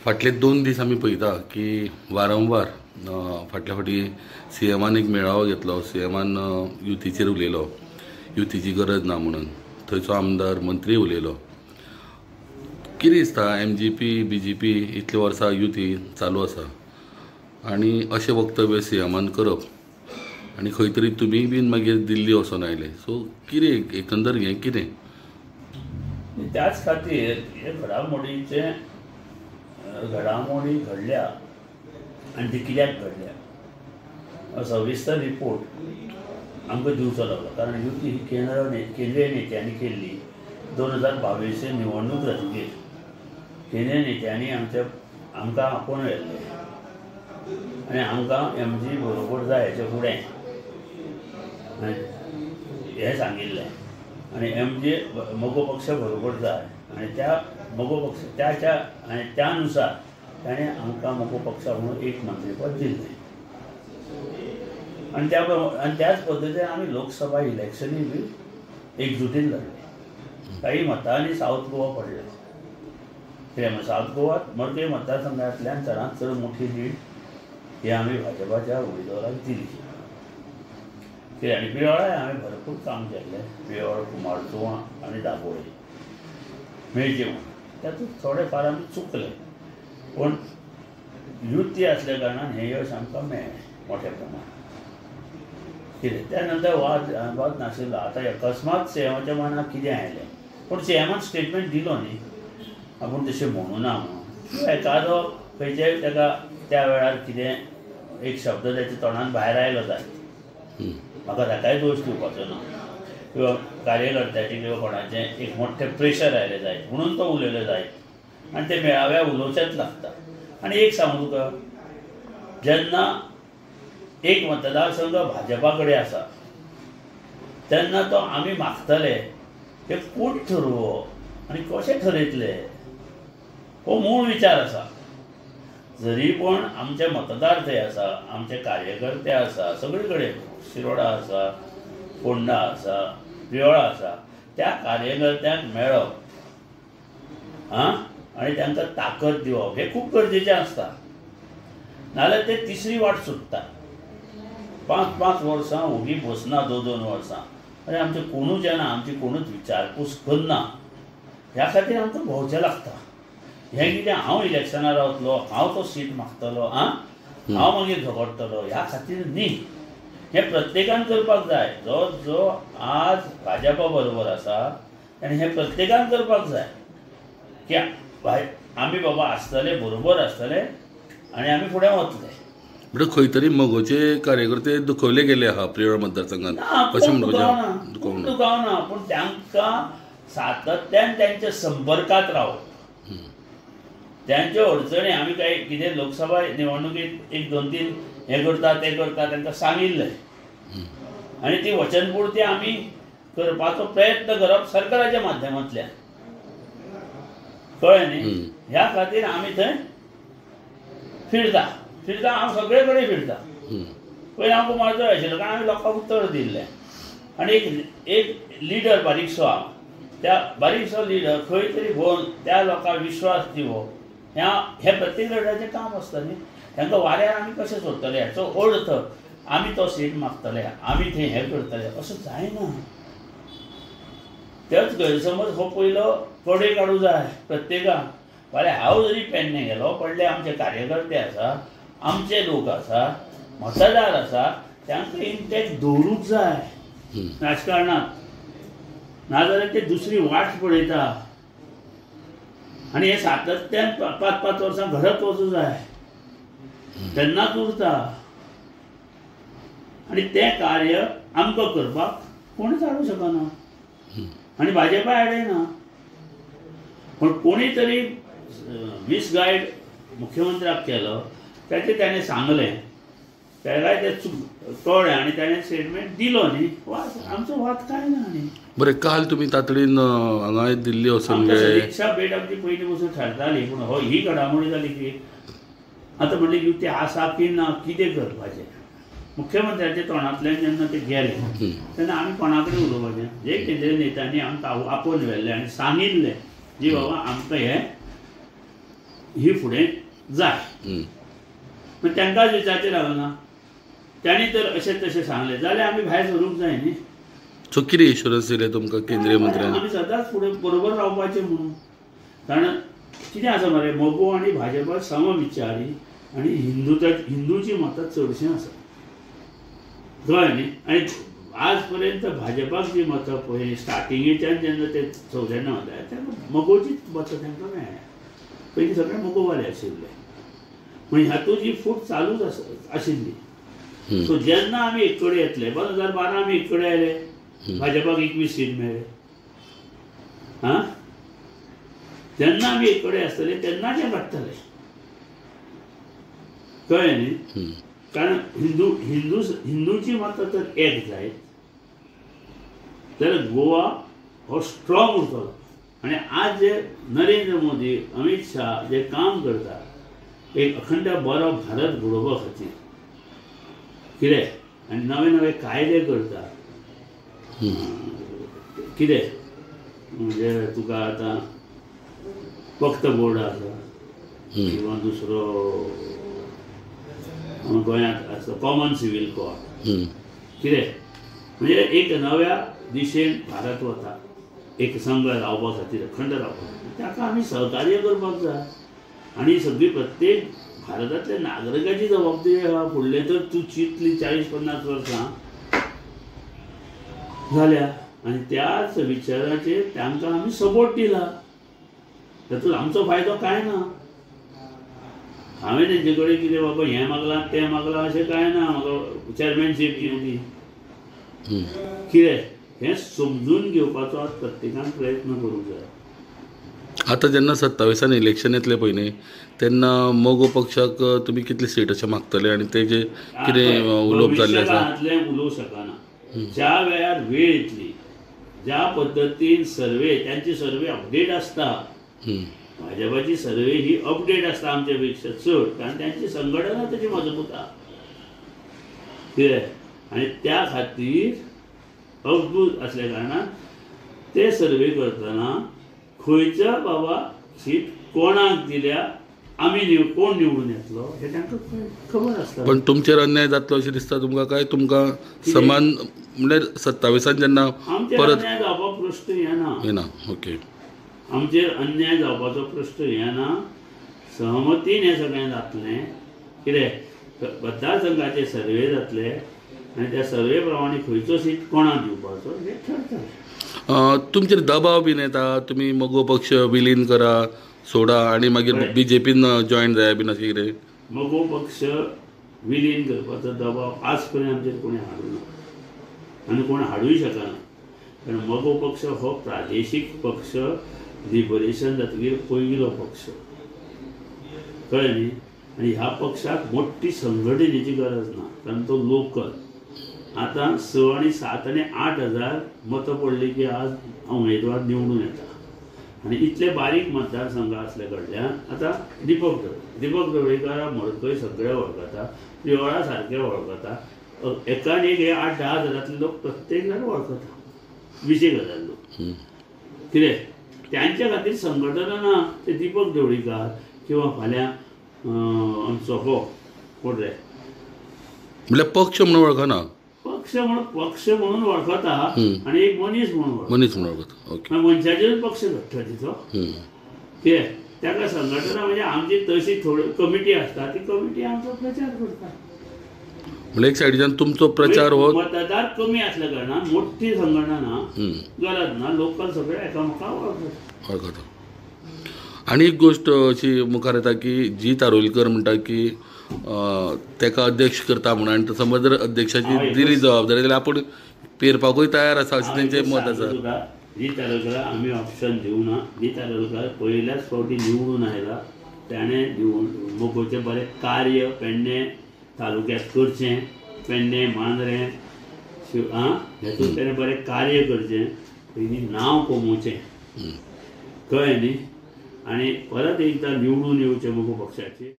फाटले 2 दीस आमी पळयता की वारंवार फाटल्या फावटी सीएमान एक मेळावो घेतलो, सीएमान युतीचेर उलयलो, युतीची गरज ना म्हणून, थंयचो आमदार मंत्री उलयलो. कितें दिसता एमजीपी बीजीपी इतले वर्सां युती चालू आसा आनी अशें वक्तव्य सीएमान करप आनी खंय तरी तुमी बीन मागीर दिल्ली वचोन आयले, सो कितें एकंदर हें कितें? त्याच खातीर हे घडामोडीचे घडामोडी घडल्या आनी ती कित्याक घडल्या सविस्तर रिपोर्ट आमकां दिवचो लागलो. कारण युती ही केंद्रीय नेत्यांनी केल्ली. 2022 निवडणूक जातकीर केंद्रीय नेत्यांनी आमकां आपोवन व्हेल्ले आनी आमकां एमजी बरोबर जाय हेच्या फुडें हें सांगिल्लें आनी एमजी मगो पक्ष बरोबर जाय आनी त्या मगो पक्ष त्याच्या आनी त्यानुसार ताणें आमकां मगो पक्षा म्हणून एक मंत्रीपद दिल्लें आनी त्या त्याच पद्दतीन आमी लोकसभा इलेक्शनूय बी एकजुटीन लढले. काही मतांनी सावथ गोवा पडले. कित्याक म्हळ्यार सावथ गोवा मडकय मतदारसंघांतल्यान चडांत चड मोठी लीड ही आमी भाजपाच्या उमेदवाराक दिली. कित्याक आनी प्रियोळाय हांवें भरपूर काम केल्लें. प्रियोळ, कुमारजुंवा आनी दाबोळे मेळचे म्हणून तातूंत थोडे फार आमी चुकले, पूण युती आसल्या कारणान हें यश आमकां मेळ्ळें मोठ्या प्रमाणात. कितें त्या नंतर वाद नाशिल्लो. आतां अकस्मात सीएमाच्या मनाक कितें आयलें, पूण सीएमान स्टेटमेंट दिलो न्ही आपूण तशें म्हणूं ना म्हणून. एकादो खंयच्याय ताका त्या वेळार कितें एक शब्द ताच्या तोंडान भायर आयलो जायत, म्हाका ताकाय दोश दिवपाचो ना, किंवा कार्यकर्त्याचें किंवा कोणाचें एक मोठें प्रेशर आयलें जायत म्हणून तो उलयलो जायत आनी ते मेळाव्या उलोवचेंच लागता. आनी एक सांगू तुका, जेन्ना एक मतदारसंघ भाजपा कडेन आसा तेन्ना तो आमी मागतले हे कोण ठरोवप आनी कशें ठरयतले हो मूळ विचार आसा. जरी पण आमचे मतदार थंय आसा, आमचे कार्यकर्ते आसा, सगळे कडेन शिरोडा आसा, फोंडा आसा, प्रियोळा आसा, त्या कार्यकर्त्यांक मेळप आनी तांकां ताकद दिवप हें खूब गरजेचें आसता. नाजाल्यार ते तिसरी वाट सोदता. 5-5 वर्सां ओगी बसना, 2-2 वर्सां आनी आमचें कोणूच येना, आमची कोणूच विचारपूस करना. ह्या खातीर आमकां भोंवचें लागता. हें कितें हांव इलेक्शनाक रावतलो, हांव तो सीट मागतलो, हांव मागीर झगडटलो, ह्या खातीर न्ही. हें प्रत्येकान करपाक जाय. जो जो आज भाजपा बरोबर आसा आनी हें प्रत्येकान करपाक जाय की आमी बाबा आसतले, बरोबर आसतले आनी आमी फुडें वतले. म्हणजे खंय तरी मगोचे कार्यकर्ते दुखवले गेले आहा प्रियोळ मतदारसंघात अशें म्हणपाचें? दुखावना, पूण तांकां सातत्यान त्यांच्या संपर्कात रावप, त्यांच्यो अडचणी आमी काय कितें लोकसभा निवडणुकेंत 1, 2, 3 हें करता तें करता तांकां सांगिल्लें आनी ती वचनपूर्ती आमी करपाचो प्रयत्न करप सरकाराच्या माध्यमांतल्यान, कळ्ळें न्ही. ह्या खातीर आमी थंय फिरता फिरता, हांव सगळे कडेन फिरता. पयलीं हांव कुमारजुंवा आशिल्लो कारण हांवें लोकांक उत्तर दिल्लें आनी एक लिडर बारीकसो हांव, त्या बारीकसो लिडर खंय तरी भोंवन त्या लोकांक विश्वास दिवप हें प्रत्येक लिडराचें काम आसता न्ही. तांकां वाऱ्यार आमी कशें सोदतले हाचो अर्थ आमी तो सीट मागतले, आमी थंय हें करतले अशें जायना. तेच गैरसमज हो पयलो कडे काडूं जाय प्रत्येकाक. फाल्यां हांव जरी पेडणे गेलो पडले आमचे कार्यकर्ते आसा, आमचे लोक आसा, मतदार आसा, तांकां इंटॅक्ट दवरूंक जाय राजकारणांत, नाजाल्यार ते दुसरी वाट पळयता आनी हें सातत्यान 5-5 वर्सां घडत वचूं जाय तेन्नाच उरता. आनी तें कार्य आमकां करपाक कोणूच हाडूंक शकना आनी भाजपा हाडना. पूण कोणी तरी मिसगायड मुख्यमंत्र्याक केलो, ताचें ताणें सांगलें, ताकाय तें चूक कळ्ळें आनी ताणें स्टेटमेंट दिलो न्ही. वाद आमचो वाद कांय ना. न्ही बरें, काल तुमी तातडीन हांगा दिल्ली वचून सदिच्छा भेट आमची पयलीं पसून थारताली, पूण हो ही घडामोडी जाली की आतां म्हणलें युती आसा की ना कितें करपाचें. मुख्यमंत्र्याच्या तोंडांतल्यान जेन्ना ते गेले तेन्ना आमी कोणा कडेन उलोवपाचें? जे केंद्रीय नेत्यांनी आमकां आपोवन व्हेल्लें आनी सांगिल्लें जी बाबा आमकां हें ही फुडें जाय. पण तांकांच विचारचें लागना, तांणी तर अशें तशें सांगलें जाल्यार आमी भायर सरूंक जाय न्ही. सो कितें एश्युरन्स दिलें तुमकां केंद्रीय मंत्र्यान? आमी सदांच फुडें बरोबर रावपाचें म्हणून. कारण कितें आसा मरे, मगो आनी भाजपा समविचारी आनी हिंदूची मतां चडशीं आसा, कळ्ळें न्ही. आनी आज पर्यंत भाजपाक जी मतां पळय स्टार्टिंगेच्यान जेन्ना ते 94 वता तेन्ना मगोचीच मतां तांकां मेळ्ळ्या. पयलीं सगळे मगोवाले आशिल्ले, पूण हातूंत ही फूट चालूच आशिल्ली. सो जेन्ना आमी एक कडेन येतले 2012 आमी एक कडेन आयले, भाजपाक 21 सीट मेळ्ळे. आं, जेन्ना आमी एक कडेन आसतले तेन्ना ते काडटले, कळ्ळें न्ही. कारण हिंदू हिंदू हिंदूची मतां तर एक जायत जाल्यार गोवा हो स्ट्रॉंग उरतलो. आनी आज जे नरेंद्र मोदी अमीत शाह जे काम करता एक अखंड बरो भारत घडोवपा खातीर कितें, आनी नवे नवे कायदे करता कितें, म्हणजे तुका आतां वक्त बोर्ड आसा किंवा दुसरो गोंयांत आसा कॉमन सिवील कोड कितें, म्हणजे एक नव्या दिशेन भारत वता एक संघ रावपा खातीर, अखंड रावपा खातीर. ताका आमी सहकार्य करपाक जाय. आनी सगळी प्रत्येक भारतांतल्या नागरिकाची जबाबदारी आसा. फुडलें तर तूं चिंतली 40-50 वर्सां जाल्या आनी त्याच विचाराचेर तांकां आमी सपोर्ट दिला, तातूंत आमचो फायदो कांय ना. हांवें तेंचे कडेन कितें बाबा हें मागलां तें मागलां अशें कांय ना. म्हाका चॅरमॅनशीप दिवंक कितें हें समजून घेवपाचो आज प्रत्येकान प्रयत्न करूंक जाय. आतां जेन्ना 27 इलेक्शन येतलें पळय न्ही, तेन्ना मगो पक्षाक तुमी कितले सीट अशें मागतले आनी तेजें कितें उलोवप जाल्लें आसा? उलोवंक शकना. ज्या वेळार वेळ येतली, ज्या पद्दतीन सर्वे, तांची सर्वे अपडेट आसता, भाजपाची सर्वे ही अपडेट आसता आमच्या पेक्षा चड, कारण तांची संघटना तशी मजबूत आसा कितें. आनी त्या खातीर अवधूत आसल्या कारणान ते सर्वे करतना खंयच्या बाबा सीट कोणाक दिल्या, आमी कोण निवडून येतलो हें तांकां खबर आसता. पण तुमचेर अन्याय जातलो अशें दिसता तुमकां काय तुमकां समान म्हणल्यार 27 जेन्ना परत अन्याय जावपाचो प्रश्न येना? येना, ओके. आमचेर अन्याय जावपाचो प्रश्न येना. सहमतीन हें सगळें जातलें कितें, मतदारसंघाचे सर्वे जातले आनी त्या सर्वे प्रमाणे खंयचो सीट कोणाक दिवपाचो हें ठरतलें. तुमचेर दबाव बीन येता, तुमी मगो पक्ष विलीन करा, सोडा आनी मागीर बीजेपीन जॉयन जाया बीन अशें कितें? मगो पक्ष विलीन करपाचो दबाव आज पर्यंत आमचेर कोणें हाडूं ना आनी कोण हाडूय शकना. कारण मगो पक्ष हो प्रादेशीक पक्ष, लिबरेशन जातकीर पयलो पक्ष, कळ्ळें न्ही. आनी ह्या पक्षाक मोठी संघटनेची गरज ना, कारण तो लोकल. आतां 6 आनी 7 आनी 8 हजार मतां पडली की आज उमेदवार निवडून येता. आनी इतले बारीक मतदारसंघ आसल्या कडल्यान आतां दीपक ढवळीकार मडकय सगळे वळखता, प्रियोळा सारके वळखता, एकान एक हे 8-10 हजारांतले लोक प्रत्येक जाण वळखता, 20 हजार लोक कितें. त्यांच्या खातीर संघटना ना. ते दीपक ढवळीकार किंवा फाल्यां आमचो हो कोण रे म्हणल्यार पक्ष म्हणून वळखना, पक्ष म्हणून वळखता आनी एक मनीस म्हणून वळखता. मनशाचेर पक्ष घडटा तिचो कितें. ताका संघटना म्हणजे आमची तशी थोडी कमिटी आसता, ती कमिटी आमचो प्रचार करता. म्हणजे एक सायडीच्यान तुमचो प्रचार हो मतदार कमी आसल्या कारणान मोठी संघटना ना, गरज ना, लोकल सगळे एकामेकांक वळखता. आनी एक गोश्ट अशी मुखार येता की जीत आरोलकर म्हणटा की ताका अध्यक्ष करता म्हणून, आनी समज जर अध्यक्षाची दिली जबाबदारी जाल्यार आपूण पेरपाकूय तयार आसा अशें तेंचें मत आसा. जीत आरोलकर आमी ऑप्शन दिवना. जीत आरोलकर पयल्याच फावटी निवडून आयला, ताणें मगोचें बरें कार्य पेडणे तालुक्यांत करचें, पेडणे मांद्रें हेतून ताणें बरें कार्य करचें, पयलीं नांव कमोवचें, कळ्ळें न्ही. आनी परत एकदां निवडून येवचें मगो पक्षाचेर.